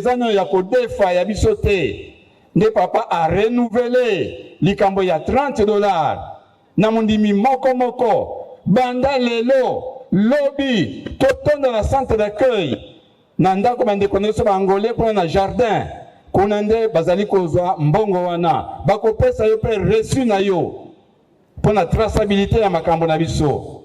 Eza nayo ya kodefa ya biso te nde papa a renouveler likambo ya 30 $ na mondimi moko moko banda lelo lobi totonda na centre d'accueil na ndako bandeko na biso ba angolais kuna na jardin kuna nde bazali kozwa mbongo wana bakopesa yo mpe reçu na yo mpo na traçabilité ya makambo na biso.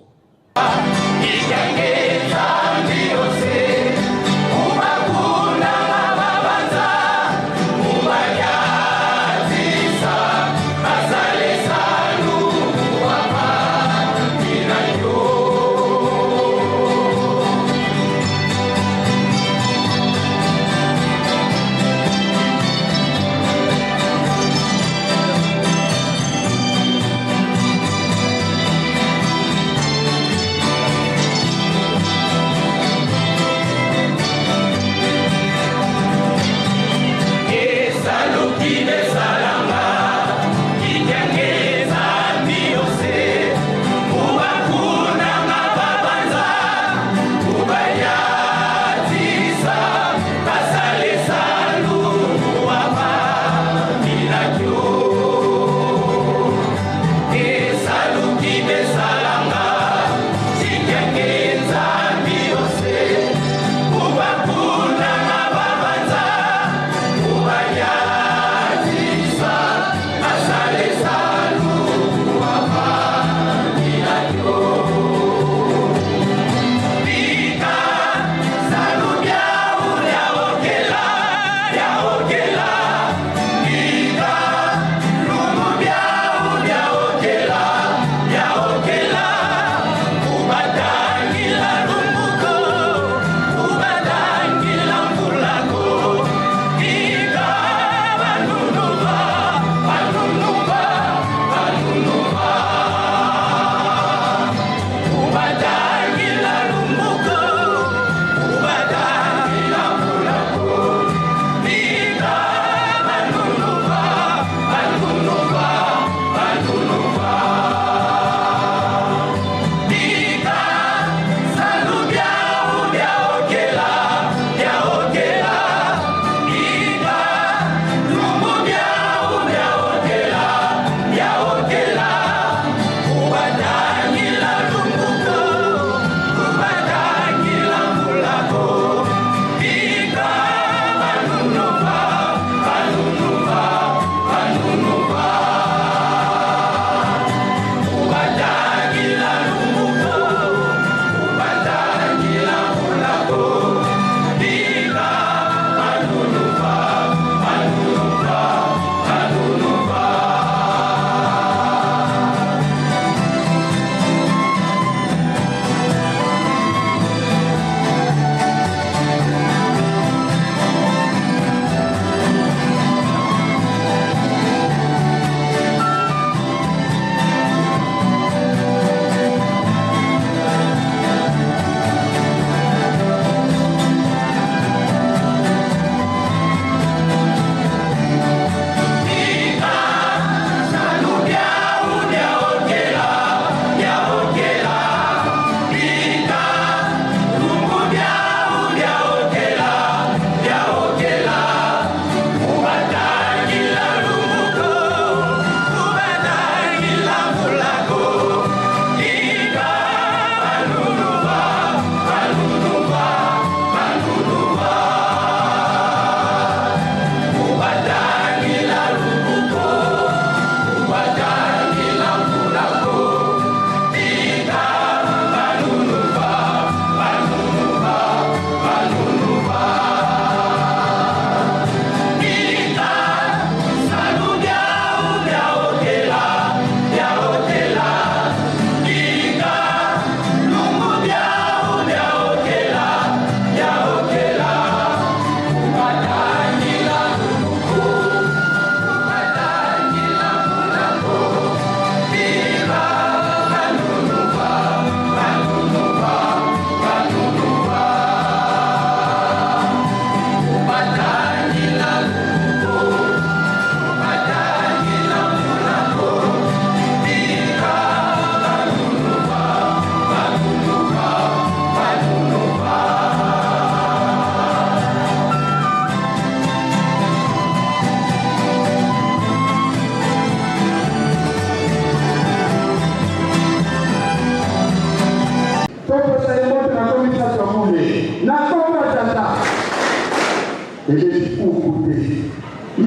Ebeti kuku te.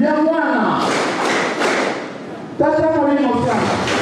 Ya mwana. Tata Molimo Santu.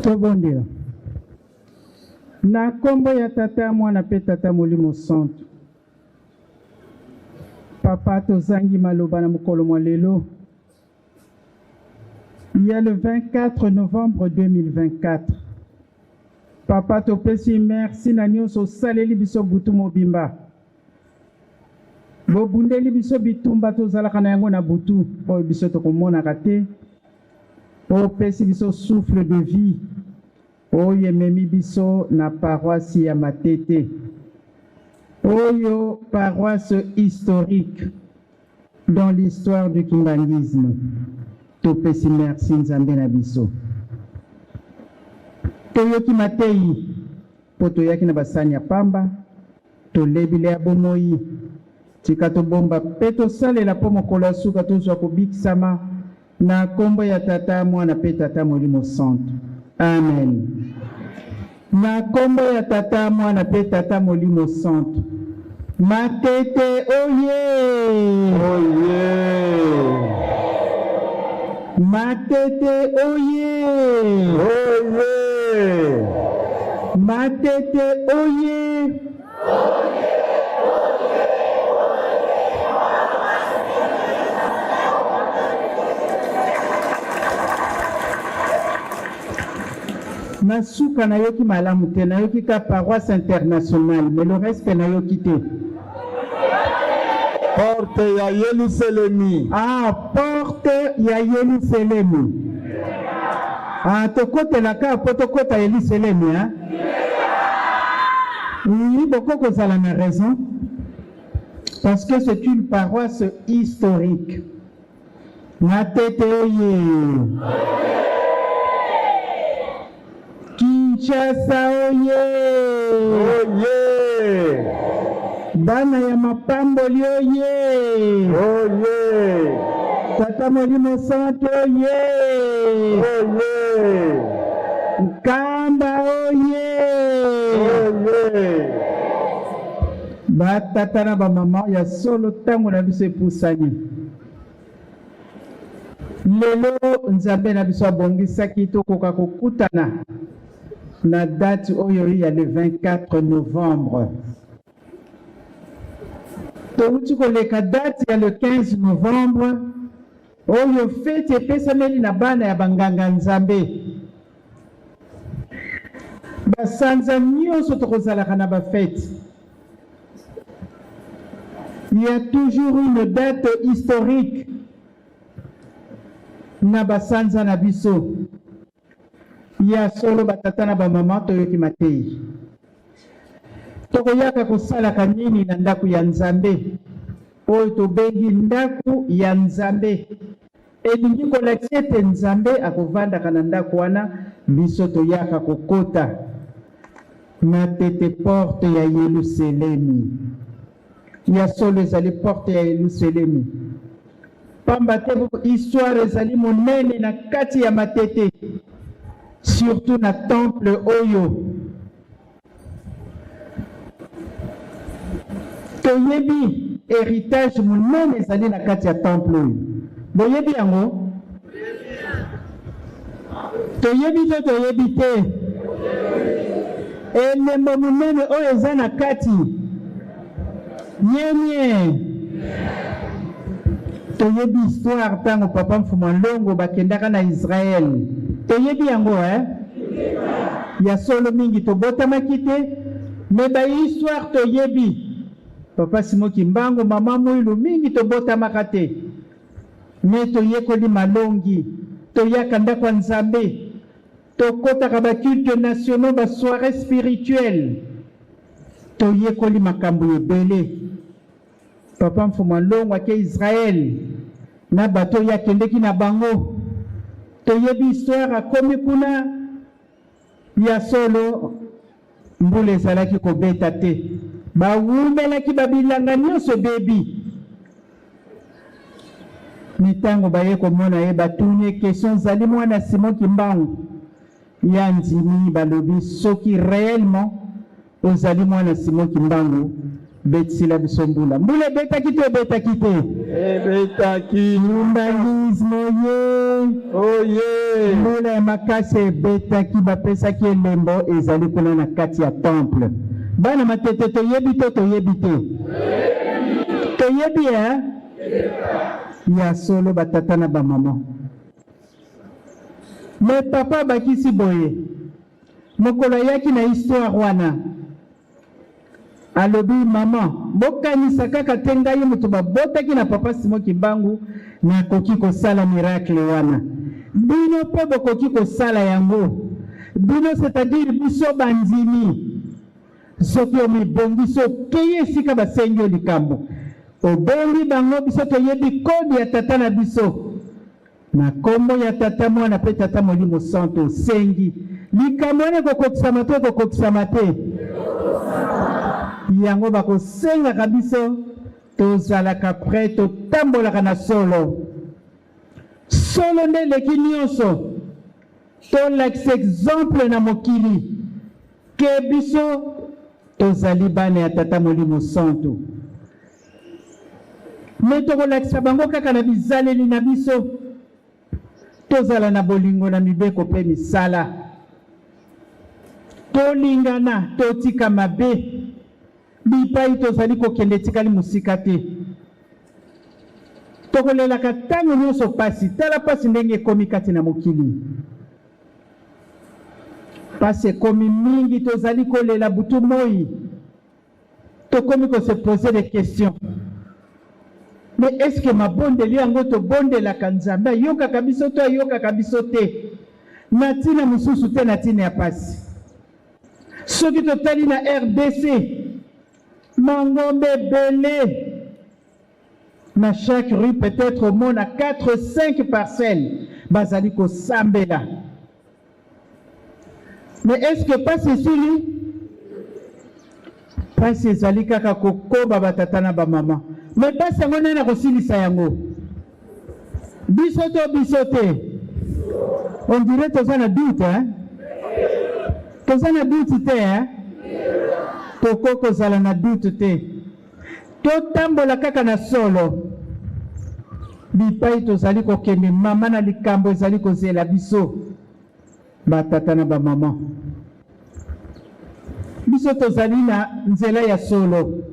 Tobondela. Na nkombo ya Tata, Mwana mpe Tata Molimo Santu. Papa, tozangi maloba na mokolo mwa lelo ya le 24 novembre 2024. Papa, topesi merci na nyonso osaleli biso butu mobimba. Bobundeli biso bitumba tozalaka na yango na butu oyo biso tokomonaka te. Opesi biso souffle de vie oyo ememi biso na paroisse ya Matete, oyo paroisse historique dans l'histoire du kimbanguisme. Topesi merci Nzambe na biso. Toyoki mateyi mpo toyaki na basani ya pamba, tolebile ya bomoyi. Tika tobomba mpe tosalela mpo mokolo ya suka tozwa kobikisama na kombo ya Tata, Mwana mpe Tata Molimo Santu. Amen. Na kombo ya Tata, Mwana mpe Tata Molimo Santu. Matete oye! Oye! Matete oye! Oye! Matete oye! Na suka nayoki malamu te, nayoki ka paroisse internationale, mais le reste nayoki te. Porte ya Yelusalemi. Ah, porte ya Yelusalemi. Ah, tokotelaka po tokota Yelusalemi, hein? Oui, boko kozala na raison. Parce que c'est une paroisse historique. Matete oye. Kinshasa oye. Oye! Bana ya mapamboli oye. Oye! Tata Molimo Santu oye. Oye! Nkamba oye. Oye! Batata na bamama ya solo, ntango na biso epusani. Lelo Nzambe na biso abongisaki tokoka kokutana na date oyo ya le 24 novembre. Touti koleka date ya le 15 novembre oyo feti epesameli na bana ya banganga Nzambe. Basanza nyonso tokozalaka na bafete. Il y a toujours une date historique na basanza na biso. Ya solo batata na bamama toyoki mateyi. Tokoyaka kosalaka nini na ndako ya Nzambe oyo tobengi ndako ya Nzambe? Elingi kolakisa ete Nzambe akovandaka na ndako wana, biso toyaka kokota na tete porte ya Yelusalemi. Ya solo ezali porte ya Yelusalemi, pamba te histoire ezali monene na kati ya Matete, surtout na temple oyo toyebi héritage monene ezali na kati ya temple oyo. Boyebi yango? Toyebi te? Toyebi te? Elembo monene oyo eza na kati nye toyebi histoire ntango papa Mfumu Longo bakendaka na Israel. Toyebi yango, eh? Ya solo mingi tobotamaki te, mais bahistoire toyebi. Papa Simo Kimbangu, mama Mwilu, mingi tobotamaka te, mais toyekoli malongi. Toyaka ndako ya Nzambe, tokɔtaka baculte nationaux, basoirée spirituelle, toyekoli makambo ebele. Papa Mfumu Longo ake Israel na bato oyo akendeki na bango, toyebi histoire. Akomi kuna, ya solo mbula ezalaki kobeta te. Bawumelaki ba bilanga nyonso ebebi. Mais tango baye komona ye batuni ye question ozali mwana Simon Kimbangu? Ye andimi balobi soki reellement ozali mwana Simon Kimbangu betisela biso mbula. Mbula ebetaki to ebetaki te? Ebetaki. Kimbanguisme oye. Oye. Mbula ya makasi ebetaki, bapesaki elembo ezali kuna na kati ya temple. Bana Matete toyebi to toyebi te? Toyebi eh? Ya solo ba tata na ba mama. Mais papa abakisi boye, mokolo ayaki na histoire wana alobi mama bokanisa kaka te ngai moto babotaki na papa Simon Kimbangu nakoki kosala miracle wana, bino mpe bokoki kosala yango, bino c'est-à-dire biso bandimi. Soki omibongisi, okeyi esika basengi yo likambo, obengi bango, biso toyebi code ya Tata na biso, na kombo ya Tata, Mwana pe Tata Molimo Santu, osengi likambo wana ekokokisama to ekokokisama te? Yango bakosengaka biso tozalaka prêt, totambolaka na solo. Solo nde eleki nionso. Tolakisa exemple na mokili ke biso tozali bana ya Tata Molimo Santu. Mais tokolakisa bango kaka na bizaleli na biso. Tozala na bolingo na mibeko pe misala. Tolingana, totika mabe. Bipai tozali kokende etikali mosika te. Tokolelaka ntango nyonso mpasi. Tala mpasi ndenge ekomi kati na mokili. Mpasi ekomi mingi, tozali kolela butu moi. Tokomi ko se poser des questions. Mais est-ce que mabondeli yango tobondelaka Nzambe ayokaka biso to ayokaka biso te? Na ntina mosusu te, na ntina ya mpasi. Soki totali na rdc, mangomba ebele na chaque rue peut-être omona 4 5 parcelles bazali kosambela. Mais est-ce que pasi esili? Pasi ezali kaka kokoba ba tata na ba mama. Mais pasi yango nani akosilisa yango? Biso to biso te? On dirait toza na doute hein? Toza na doute te hein? Toko kozala na doute te. Totambola kaka na solo. Bipai tozali kokende mama na likambo ezali kozela biso. Ba tata na ba mama. Biso tozali na nzela ya solo.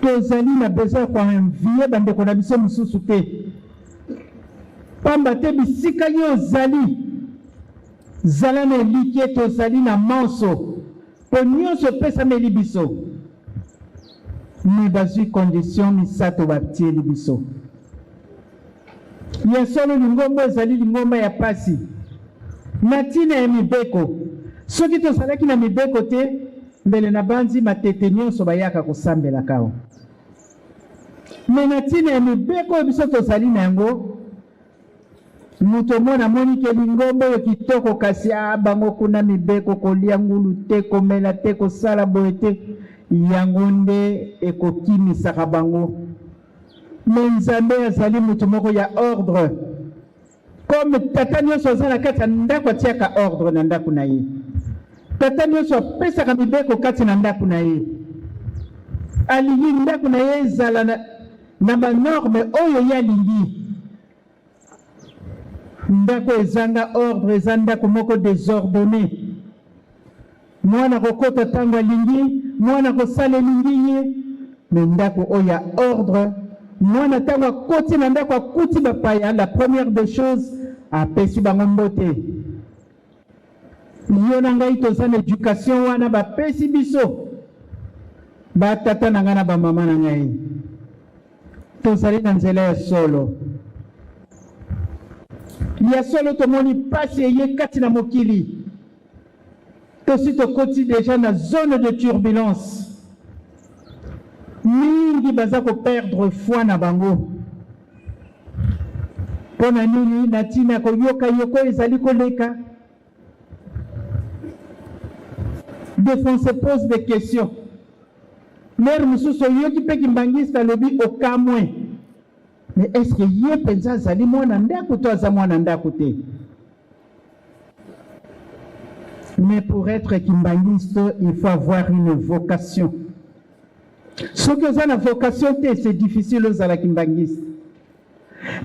Tozali na besoin ya koenvier bandeko na biso mosusu te, pamba te bisika yo ozali, zala na elikya ete ozali na manso, mpo nyonso epesameli biso. Mais bazwi condition misato batieli biso. Ya solo, lingomba ezali lingomba ya pasi na tina ya mibeko. Soki tozalaki na mibeko te, mbele nabanzi matete nionso bayaka kosambelaka awa. Mais na tina ya mibeko oyo biso tozali na yango, moto omona amoni ke lingomba oyo kitoko, kasi ah, bango kuna mibeko, kolia ngulu te, komela te, kosala boye te, yango nde ekokimisaka bango. Mais Nzambe azali mutu moko ya ordre. Comme tata nionso aza na kati ya ndako atiaka ordre na ndako na ye. Tata nionso apesaka mibeko kati na ndako na ye. Alingi ndako na ye ezala na, na ba norme oyo ye alingi. Ndako ezanga ordre eza ndako moko desordonne. Mwana akokota tango alingi, mwana akosala elingi ye. Mais ndako oyo ya ordre, mwana tango akoti na ndako akuti bapaya, la première des choses apesi bango mbote. Yo na ngai toza na education wana bapesi biso ba tata na ngai na ba mama na ngai. Tozali na nzela ya solo. Ya solo tomoni pasi eye kati na mokili. Tosi tokoti dejà na zone de turbulence. Mingi baza ko perdre foi na bango. Mpo na nini? Na ntina ya koyoka yoko ezali koleka. Des fois on se pose des questions. L'heure mosusu oyoki mpe kimbanguiste alobi okamwe. Mais est-ce que ye mpenza azali mwana ndako to aza mwana ndako te? Mais pour être kimbanguiste, il faut avoir une vocation. Soki oza na vocation te, c'est difficile ozala kimbanguiste.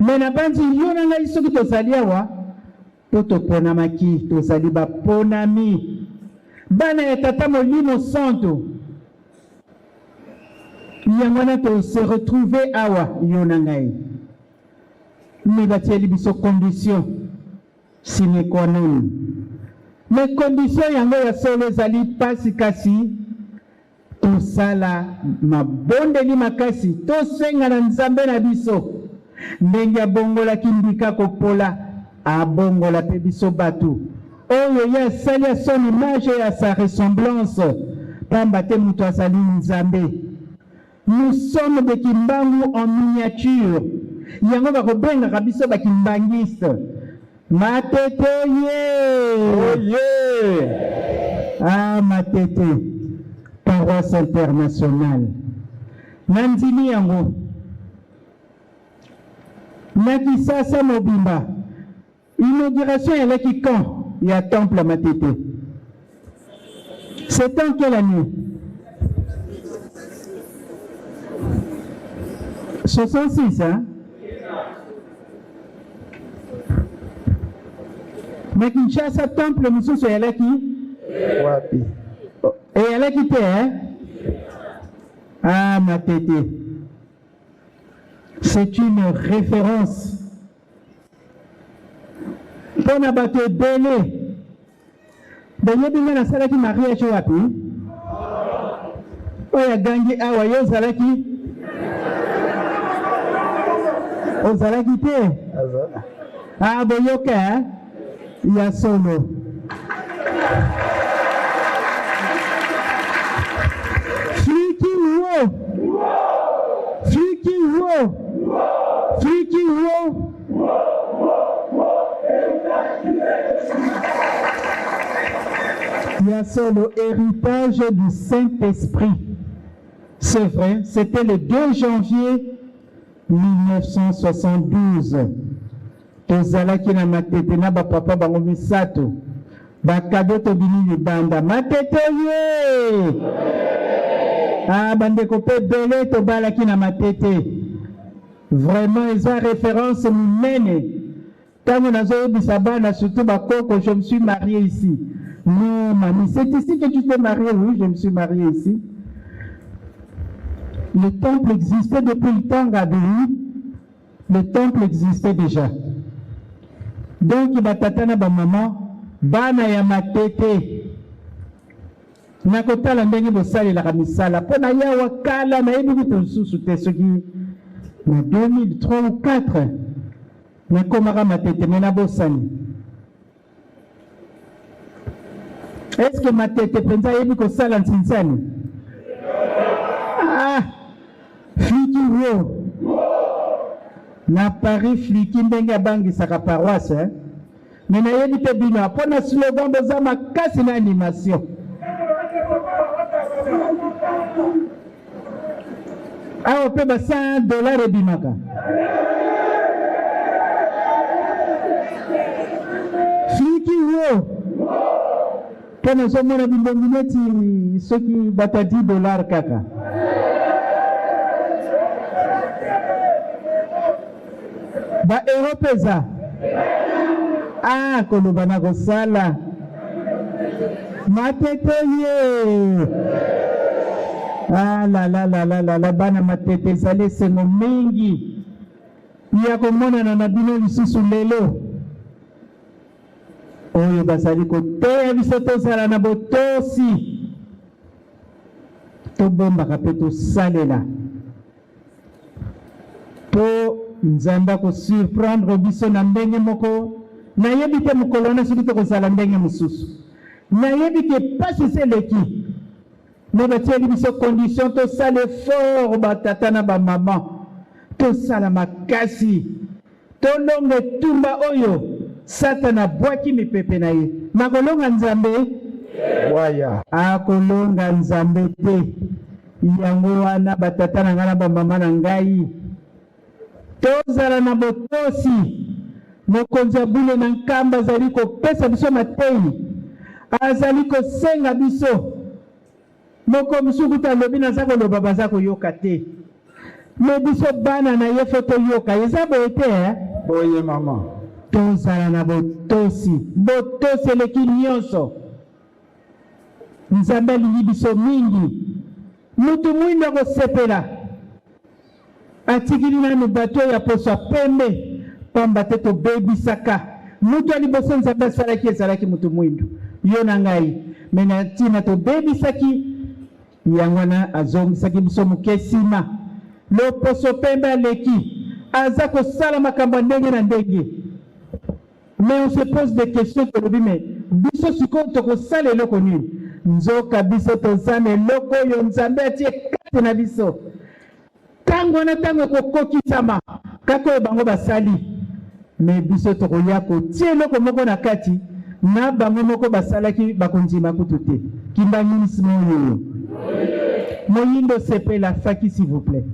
Mais nabanzi yo na ngai soki tozali awa mpo toponamaki, tozali baponami, bana ya Tata Molimo Santo. Yango wana to se retrouver awa yo na ngai. Mais batieli biso condition sine qua non. Mais condition yango ya solo ezali pasi, kasi tosala mabondeli makasi, tosenga na Nzambe na biso ndenge abongolaki ndika kopola, abongola mpe biso bato oyo ye asali à son image et à sa ressemblance, pamba te moto azali Nzambe. Nous sommes des Kimbangu en miniature. Yango bakobengaka biso bakimbangiste. Matete ye! Oye! Ah, Matete, paroisse internationale. Nandimi yango. Na Kisasa mobimba. Inauguration elaki quand ya temple ya Matete? C'est en quelle année? 66, hein? Na Kinshasa temple mosusu eyalaki? Wapi? Eyalaki te, hein? Ah, Matete. C'est une référence. Mpo na bato ebele boyebi ngai nasalaki mariage wapi? Oyo agangi awa, yo ozalaki? Ozalaki te? Ah, boyoka eh? Ya solo. Fliki wo! Fliki wo! Fliki wo! Ya solo, héritage du Saint-Esprit. C'est vrai, c'était le 2 janvier 1972. Tozalaki na Matete na bapapa bango misato. Bakado tobimi libanda. Matete ye! Ah, bandeko mpe ebele tobalaki na Matete. Vraiment eza référence monene. Ntango nazoyebisa bana, surtout bakoko, je me suis marié ici. Non, mamie, c'est ici que tu t'es marié? Oui, je me suis marié ici. Le temple existait depuis le temps Gabi. Le temple existait déjà. Donc, batata na bamama, bana ya Matete, nakotala ndenge bosalelaka misala mpo na yawa kala, nayebi kutu lisusu te soki na 2003 ou 4 nakomaka Matete, me nabosani. Est-ce que Matete mpenza ayebi kosala nsinsani? Ah, fliki wo na Paris, fliki ndenge abangisaka paroisse, eh? Me nayebi te bino mpo na slogan boza makasi na animation. Awa mpe ba 100 $ ebimaka. Fliki wo mpo nazomona bimbongi neti soki bato ya 10 $ kaka. Ba euro mpe eza. Ah, koloba na kosala. Matete ye! Ah la la la la la la, bana Matete, ezali esengo mingi ya komonana na bino lisusu lelo. Oyo bazali koteya biso tozala na botosi, tobombaka mpe tosalela, mpo Nzambe akosurprendre biso na ndenge moko nayebi te. Mokolo wana soki tokozala ndenge mosusu, nayebi ke pasi esi eleki, me batieli biso condition tosala effort. Batata na bamama, tosala makasi, tolonga etumba oyo Satana abwaki mipepe na ye. Nakolonga Nzambe. Waya. Akolonga Nzambe te. Yango wana batata na ngai na bamama na ngai, tozala na botosi. Mokonzi ya bule na Nkamba azali kopesa biso mateyi, azali kosenga biso. Moko mosusu kutu alobi naza koloba baza koyoka te. Mais biso bana na ye faut toyoka. Eza boye te eh? Boye mama. Tozala na botosi. Botosi eleki nyonso. Nzambe alingi biso mingi. Mutu mwindo akosepela. Atikili nanu bato ya poso ya pembe, pamba te tobebisaka. Mutu ya liboso Nzambe asalaki ezalaki mutu mwindo, yo na ngai. Mais na ntina tobebisaki, yango wana azongisaki biso moke nsima. Loposo pembe aleki, aza kosala makambo ya ndenge na ndenge. Mais on se pose des questions, tolobi mais biso sikoyo tokosala eloko nini? Nzoka biso toza na eloko oyo Nzambe atie kati na biso. Tango wana tango ekokokisama kaka oyo bango basali, mais biso tokoya kotia eloko moko na kati na bango moko basalaki, bakondima kutu te. Kimbanguisme oyo moyindo sepela faki s'il vous plaît.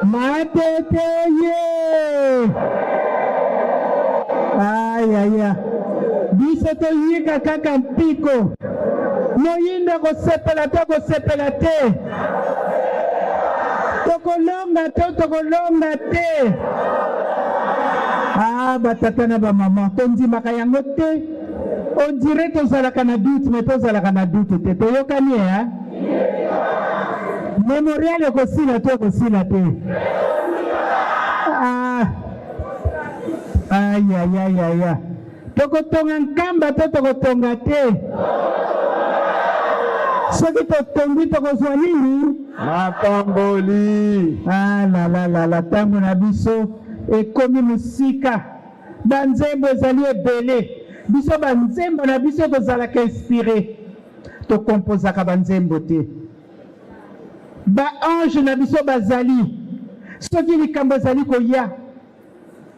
Matete ye! Ayaya, biso toyika kaka mpiko. Moyindo akosepela to akosepela te? Tokolonga to tokolonga te? Ah, batata na bamama, tondimaka yango te. On dirait tozalaka na doute, mais tozalaka na doute te. Toyokani eh? Memorial ekosila to ekosila te? Ah. Ayayayaya, tokotonga Nkamba to tokotonga te? Soki totongi tokozwa nini? Mapamboli. Ah la la la la, ntango na biso ekomi mosika. Banzembo ezali ebele. Biso banzembo na biso tozalaka inspiré, tokompozaka banzembo te. Ba ange na biso bazali, soki likambo ezali koya,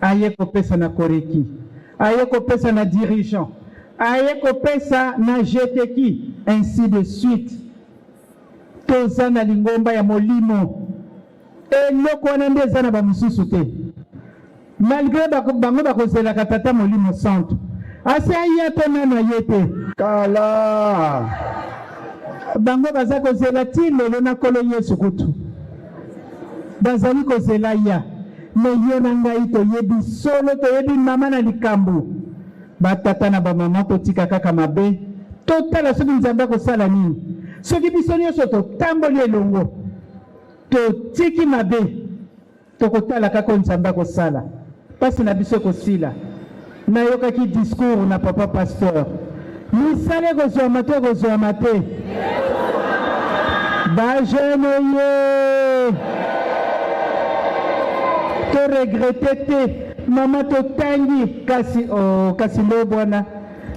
aye kopesa na koreki, aye kopesa na dirigeant, aye kopesa na jeteki, ainsi de suite. Toza na lingomba ya molimo. Eloko wana nde eza na bamosusu te. Malgré bango bakozelaka Tata Molimo Santu asi aya to nanu aye te. Kala. Bango baza kozela ti lelo na Nkolo Yesu kutu bazali kozela ya me yo na ngai toyebi solo, toyebi mama na likambo. Batata na bamama, totika kaka mabe, totala soki Nzambe akosala nini. Soki biso nyonso totamboli elongo, totiki mabe, tokotala kaka oyo Nzambe akosala, mpasi na biso ekosila. Nayokaki discours na papa pasteur, misala ekozwama to ekozwama te? Bajeune ye to regrete te, mama totangi kasi, oh, kasi lobwana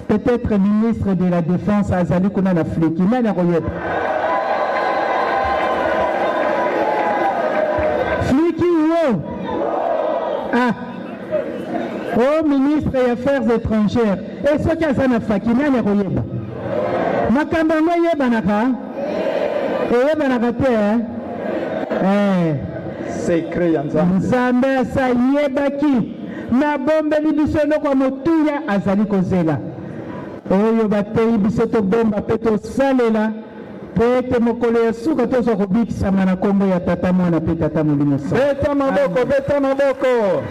peut-être ministre de la défense azali kuna na fliki, nani akoyeba fliki wo? Ah, o ministre ya affaires étrangères, e soki aza na faki, nani akoyeba? Makambo yango eyebanaka, eyebanaka te, eh? Eh. Secret ya Nzambe. Nzambe asayebaki nabombeli biso eloko ya motuya, azali kozela oyo bateyi biso tobomba mpe tosalela, mpo ete mokolo ya suka tozwa kobikisama na nkombo ya Tata, Mwana mpe Tata Molimo Santo. Beta maboko, beta maboko.